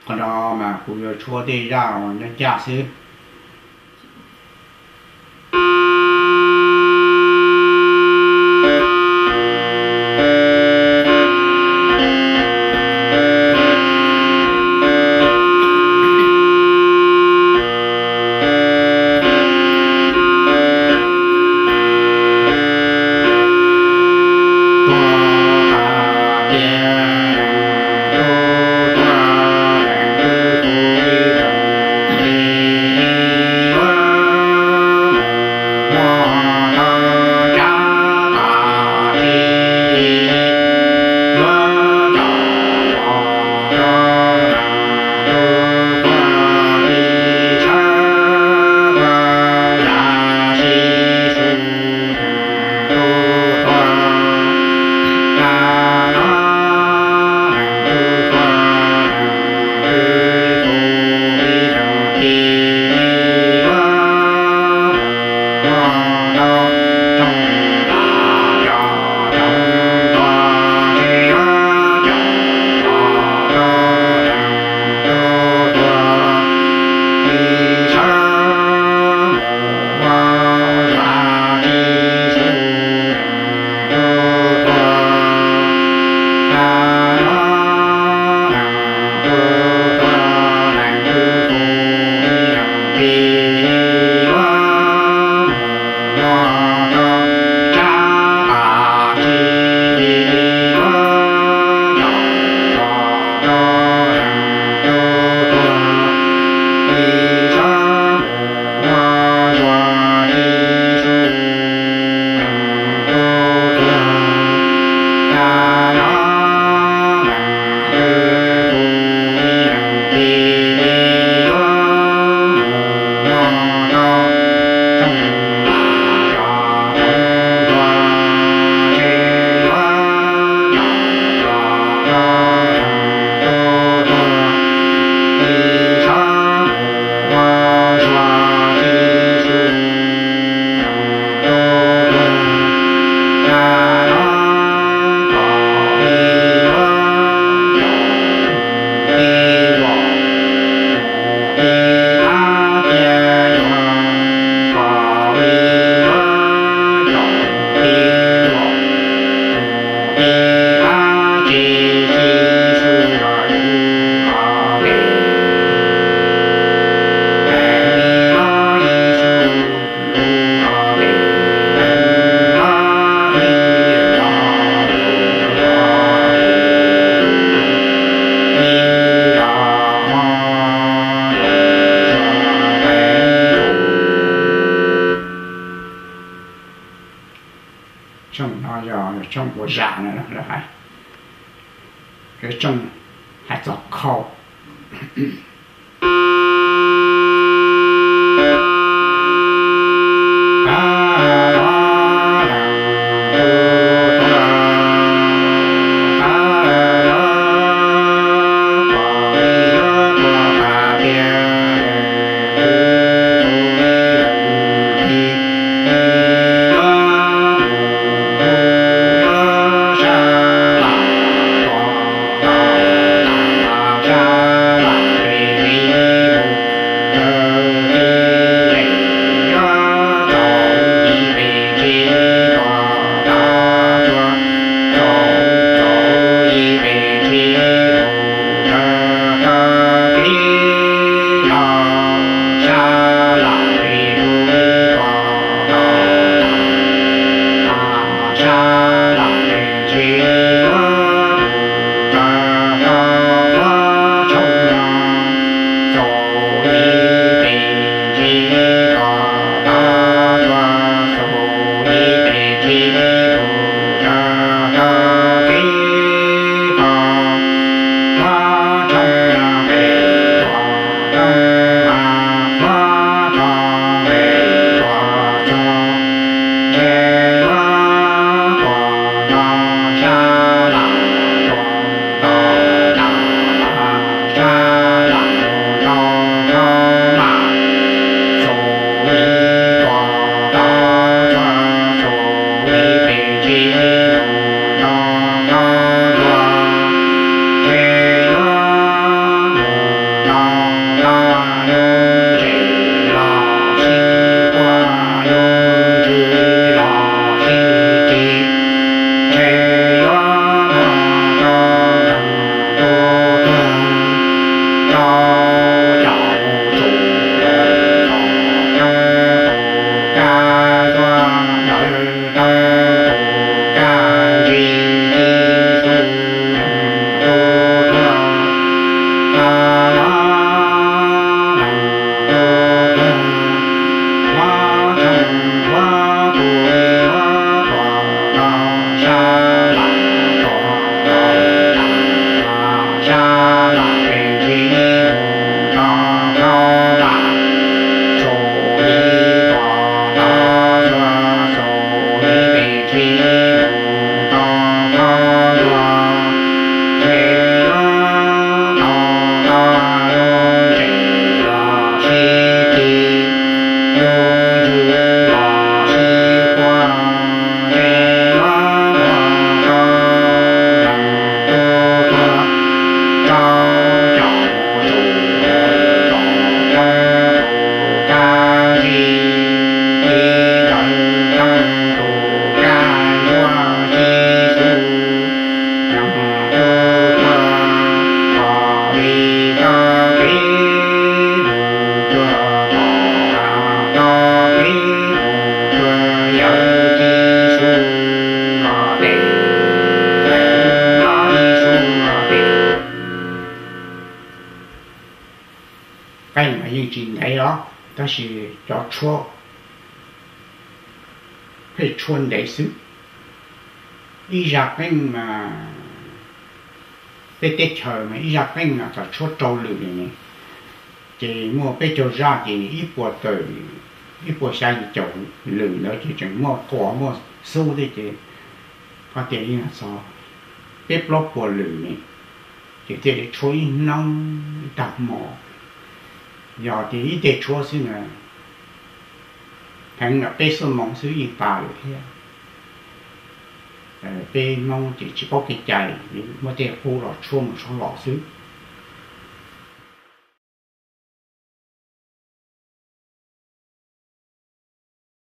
Qhov no mas kuv yuav tshuab tej zaj uas ncaj ncaj xwb. Tshooj no yog tshooj ua zam na, lawv hais, lawv tshooj hais txog khau. Yeej tsis ntev os, tab sis cov tshuab pheej tshuab ntev xwb. Ib zaj qeej mas, peb teb chaws mas ib zaj qeej mas txog tshuab rau lwm li ne, ces muaj peb caug zaj ces ib puas tawm, ib puas xya caum lwm ntawd ces tseem muaj quas muaj xub thiab ces, qhov tias yeej txog peb plaub puas lwm ne, ces thiaj li tshuab ib hnub ib tag hmo. Yog tias ib teg tshuab xwb na, heev lam peb xuab moos xwb yeej tas lawm thiab. Peb Hmoob ces tsis paub kev cai, muab tej qub los tshuab mus tshuab los xwb.